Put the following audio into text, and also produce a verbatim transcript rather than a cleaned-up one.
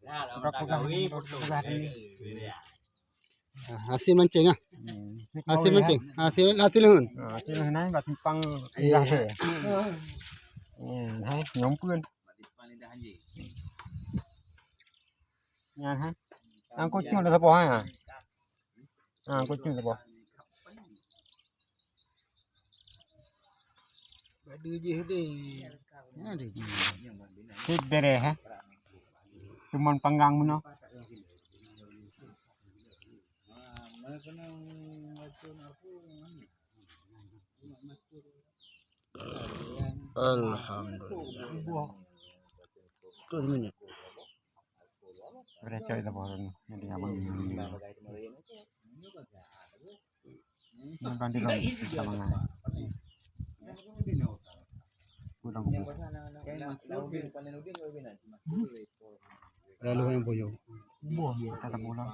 Peugah-peugah, peugah-peugah tadi. Ah, hasil mancing ah. Hmm. Hasil mancing. Hasil, hasil leuheun. Ah, hasil leuheun, eh, bak simpang. Iya. Hmm, hai, nyompieun. Nyan, ha. Nyan kucing dah saboh, ha. Ha, kucing saboh. Badu jih deh. Nyan deh. Sit deh, ha. Cuman panggang meunoe. Alhamdulillah. Terus minyak. Berecok itu pohon. Yang tinggal bangun. Ini nanti kalau kita mangan. Kurang. Lalu yang boyo. Buah ya, kata bola.